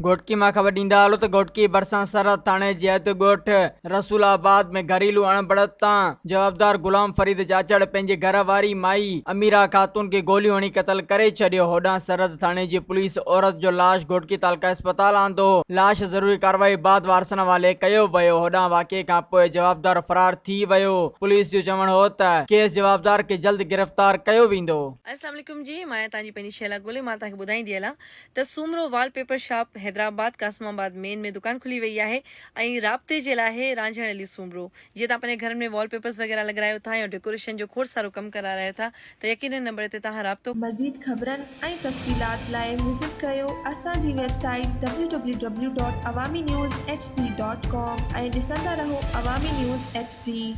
گهوٽڪي مان خبر ڏيندا هلو ته گهوٽڪي ڀرسان سرحد ٿاڻي جي حد ڳوٺ رسول آباد ۾ گهريلو اڻبڻت تان جوابدار غلام فريد چاچڙ پنهنجي گهر واري مائي اميرا خاتون کي گوليون هڻي قتل ڪري ڇڏيو. هوڏانهن سرحد ٿاڻي جي پوليس عورت جو لاش گهوٽڪي تعلقه اسپتال آندو، لاش ضروري ڪارروائي بعد وارثن حوالي ڪيو ويو. هوڏانهن واقعي کانپوء جوابدار فرار ٿي ويو. پوليس جو چوڻ هو ته ڪيس جوابدار کي جلد گرفتار ڪيو ويندو. اسلام عليڪم جي مان آهيان توهان جي پنهنجي شهلا گولي مان توهان کي ٻڌائيندي هلان ته Soomro wallpaper shop Hyderabad Qasimabad main ۾ دڪان کلي وئي آهي ۽ رابطي جي لاء آهي رانجهڻ علي سومرو جيئن توهان پنهنجي گهرن ۾ وال پيپرز وغيره لڳرايو ٿا يا ڊيڪوريشن جو کوڙ سارو ڪم ڪرارايو ٿا ته يقينن نمبر تي توهان رابطو مزيد خبرن ۽ تفصيلات لاء وزٽ ڪريو اسان جي website W W W dot Awami news H D dot com ۽ ڏسندا رهو عوامي نيوز ايڇ ڊي.